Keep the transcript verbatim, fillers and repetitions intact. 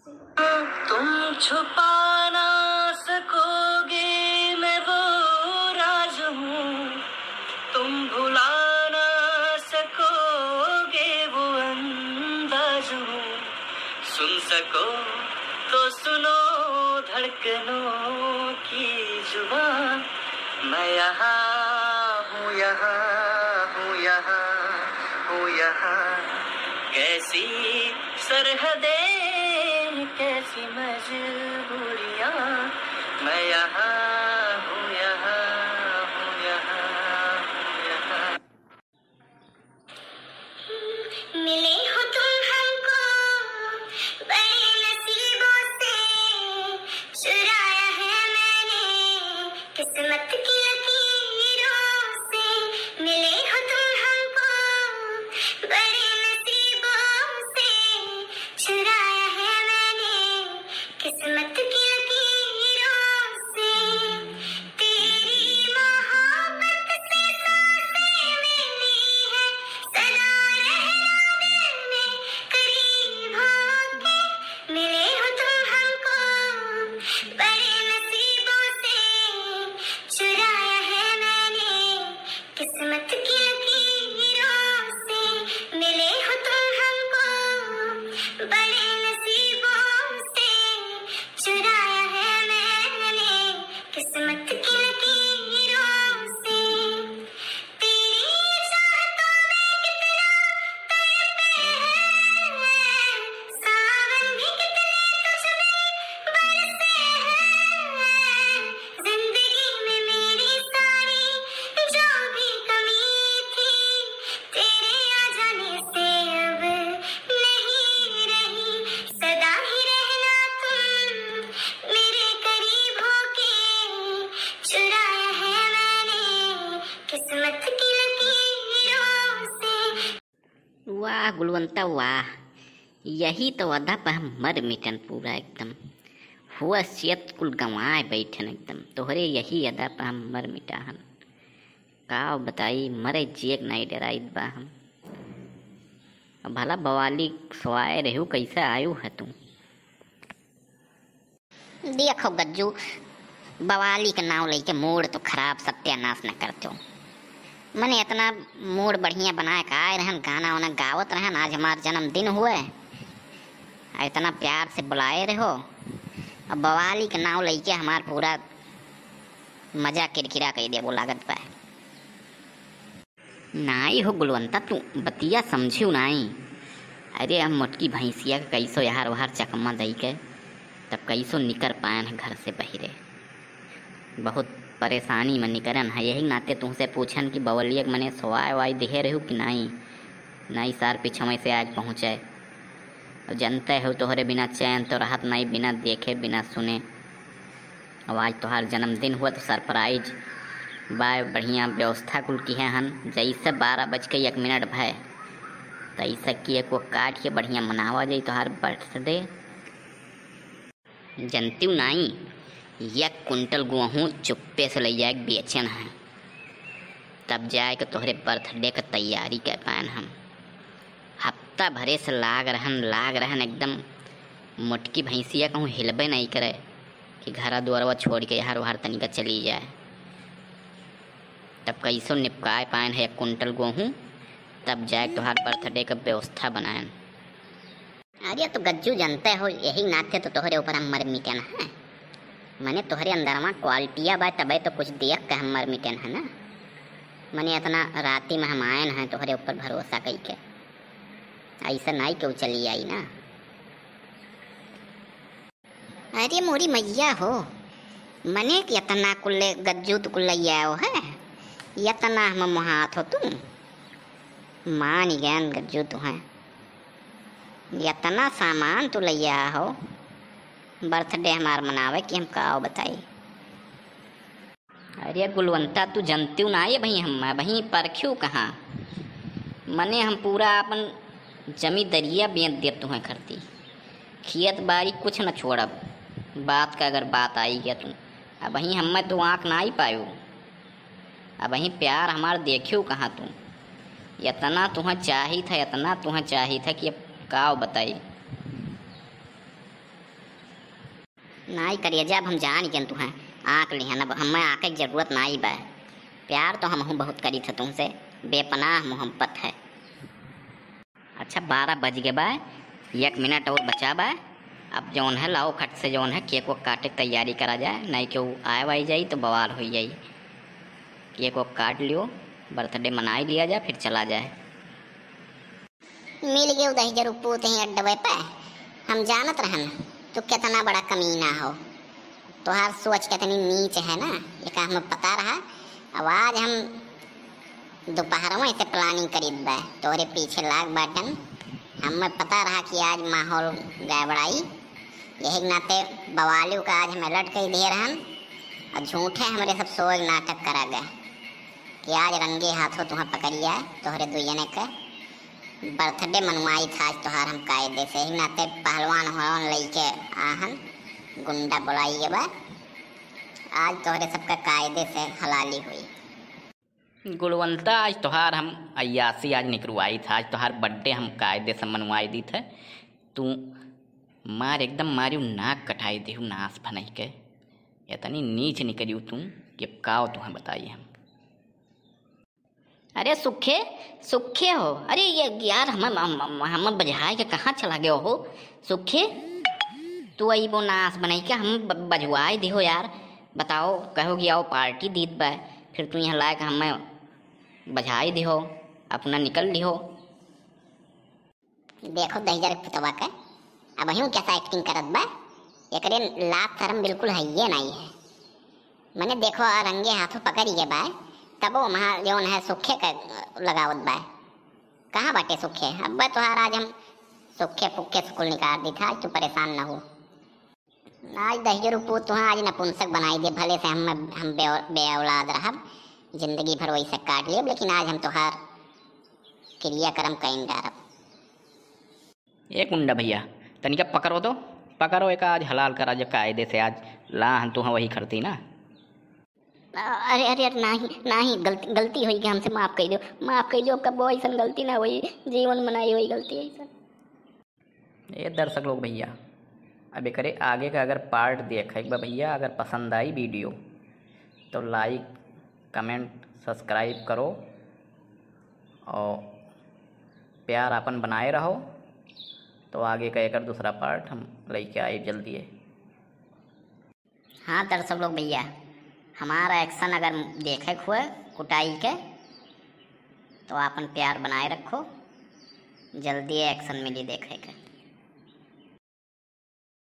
तुम छुपा ना सकोगे मैं वो राज हूँ, तुम भुला ना सकोगे वो अंदाज हूँ। सुन सको तो सुनो धड़कनों की जुबां, मैं यहाँ हूँ, यहाँ हूँ, यहाँ हूँ, यहाँ। कैसी सरहदें, कैसी मजबूरियाँ, मैं यहाँ हूँ, यहाँ हूँ, यहाँ हूँ, यहाँ। मिले हो तुम हमको बड़े नसीबों से, चुराया है मैंने किस्मत की लकीरों से। मिले हो तुम हमको बड़े नसीबों से, चुराया है मैंने किस्मत की लकीरों से। तेरी मोहब्बत से सांसें मिली है, सदा रहना दिल में करीब होके। मिले हो तुम हमको बड़े नसीबों से, चुराया है मैंने किस्मत की लकीरों से। मिले हो तुम हमको बड़े नसीबों से, चुराया है मैंने किस्मत की लकीरों से। तेरी चाहतों में कितना तड़पे हैं, सावन भी कितने तुझ में बरसे हैं। जिंदगी में मेरी सारी जो भी कमी थी, तेरे आ जाने से अब नहीं रही। सदा ही रहना तुम मेरे करीब होके, चुराया है मैंने किस्मत की लकीरों से। वाह गुलवंता वाह, यही तो अदा पे हम मर मिटन पूरा एकदम। हुआ सियत कुल गंवाए बैठन एकदम, तोहरे यही अदा पे हम मर मिटा हन। का बताई, मरे जिए के नाई डराइत बा हम। अब भला बवाली सोआए रहू, कैसे आयु है तू? देखो गज्जू, बवाली के नाव लइके मूड तो खराब सत्यानाश न करतो। मने इतना मूड बढ़िया बनाए के आए रहन, गाना वाना गावत रहन, आज हमार जन्मदिन हुए, आ इतना प्यार से बुलाए रहो, अब बवाली के नाव लइके हमार पूरा मजा किरकिरा कइ देबो लागत बा। नाई हो गुलवंता, तू बतिया समझिउ नाई। अरे, हम मोटकी भैंसिया के कैसो यार वहार चकमा दई के, तब कैसो निकर पायन है घर से बहिरे। बहुत परेशानी में निकरन है, यही नाते तुमसे पूछन कि बवलिया के मने सोवाई वाई दिहे रहू कि नाई? नाई सार पीछे से आके पहुँचे। अब जनते हो तोहरे बिना चैन तो रहत नाई, बिना देखे बिना सुने। अब आज तोहार जन्मदिन हुआ तो surprise बा, बढ़िया व्यवस्था कुल किहे हन। जैसे बारह बज के एक मिनट भय, तैसे केक वेक काट के बढ़िया मनावा जाई तोहार birthday। जनतिउ नाई, एक कुंटल गेहूँ चुप्पे से ले जाए के बेचन है, तब जाए के तोहरे birthday के तैयारी कर पाएन हम। हफ्ता भरे से लाग रहन, लाग रहन एकदम। मोटकी भैंसिया कहूँ हिलबे नहीं करे कि घरा दुआरवा छोड़ के यार वार तनिका चली जाए। तब कैसो निपकाए पाएन है एक कुंटल गेहूँ, तब जाए तोहार birthday के व्यवस्था बनाएन। अरे तो गज्जू, जनते हो, यही नाते तो तोहरे ऊपर हम मर मिटन है। मने तोहरे अंदरमा क्वालिटिया बा, तबे तो कुछ देख के हम मर मिटन है ना। मने इतना राती में हम आयन है तोहरे ऊपर भरोसा कइके, ऐसा नाई केहू चली आई ना। अरे मोरी मैया हो, मने इतना कुल्ले गज्जू तू कुल्ले आओ है, इतना हम मुहात हो तू। मान गयन गज्जू तू है, इतना सामान तू ले आया हो birthday हमार मनावे कि हम का बताई। अरे गुलवंता, तू जनतिउ ना ये भाई, हम भाई परखियो कहाँ, मने हम पूरा अपन जमींदरिया बेच देब तुहें खरती, खेत बारी कुछ न छोड़ब। बात का अगर बात आई गया तू, अब वहीं हमें तो आँख ना आई पायो। अब वहीं प्यार हमार देखियो कहाँ तू, इतना तुहें चाहित है, इतना तुहें चाहित है कि अब का बताई। नाई करेजा, अब हम जान गेन तुहैं आँक लिहन, अब हमें आँके के जरूरत नाई बा। प्यार तो हमहूँ बहुत करीत है तुमसे, बेपनाह मोहब्बत है। अच्छा, बारह बज गए बा, एक मिनट और बचा बा। अब जौन है, लाओ खट से जौन है, केक वेक काटे के तैयारी करा जाए, नहीं केहू आए वाई जाई तो बवाल होई जाई। केक वेक काट लियो, बर्थडे मनाई लिया जाए, फिर चला जाए। मिल गए उदही जरूर पूत ही अड्डवे पे। हम जानत रहन तू कितना बड़ा कमीना हो, तोहार सोच कितनी नीच है ना, ये का हमें पता रहा। अब आज हम दोपहरवा से प्लानिंग करीत बा, तोहरे पीछे लाग बाटन। हमें पता रहा कि आज माहौल गड़बड़ाई, यही के नाते बवालियों का आज हम अलर्ट कर दिए रहन। और झूठे हमरे सब सोच नाटक करा गए कि आज रंगे हाथों तुहाँ पकड़िया तोहरे दुई जने के बर्थडे मनवाई था आज तोहार हम कायदे से। यही नाते पहलवान वहलवान लइके आहन, गुंडा बुलाई के बा, आज तोहरे सबका कायदे से हलाली हुई। गुणवंता, आज तोहार हम अय्यासी आज निकरवाई था, आज तोहार बर्थडे हम कायदे से मनवाई दी थे। तू मार एकदम मारियो नाक कटाई देहू नास भनई के। इतनी नीच निकरियो तू कि अब काव तुहैं बताई हम। अरे सुखे, सुखे हो, अरे ये यार हम, हम, हम, हम बजहाए के कहाँ चला गयो हो सुखे? तू अइबो नास बनाई के हम ब-, बजवाए दिहो यार। बताओ, कहो कि आओ पार्टी दीत बा, फिर तू यहाँ लायक हमें बजाई दिहो, अपना निकल लिहो। देखो दहिजर के पुतवा के, अब यूं कैसा एक्टिंग करत बा, एकरे लाज शर्म बिल्कुल हइये नाई है। मने देखो, आ रंगे हाथों पकड़ ये बा, तबो वहाँ जौन है सुखे के लगावत बा। कहाँ बाटे सुखे? अब तोहार आज हम सुखे फुक्खे सुकुल निकाल दी था, आज तू परेशान ना हो। आज दहिजरू पूत तुहाँ आज नपुंसक बनाई दे, भले से हम, हम बे-, बे औलाद रहब, जिंदगी भर वैसे काट लेब, लेकिन आज हम तोहार क्रियाकर्म कइन डारब। ए गुंडा भैया, तनिका पकड़ो तो, पकड़ो एका, आज हलाल करा जो कायदे से, आज ला हम तुहाँ वही करती ना। अरे, अरे, अरे, नाही, नाही, गलती, गलती होई कि हमसे माफ कर दो, माफ कर दो, अब कबो ऐसन गलती ना होई, जीवन में नाही होई गलती ऐसन। ए दर्शक लोग भैया, अब एकरे आगे का अगर पार्ट देखे के बा भैया, अगर पसंद आई वीडियो तो लाइक, कमेंट, सब्सक्राइब करो और प्यार आपन बनाए रहो, तो आगे का एकर दूसरा पार्ट हम लेके आए जल्दी है। हाँ दर्शक लोग भैया, हमारा एक्शन अगर देखे के हुए कुटाई के, तो आपन प्यार बनाए रखो, जल्दी एक्शन मिली देखे के।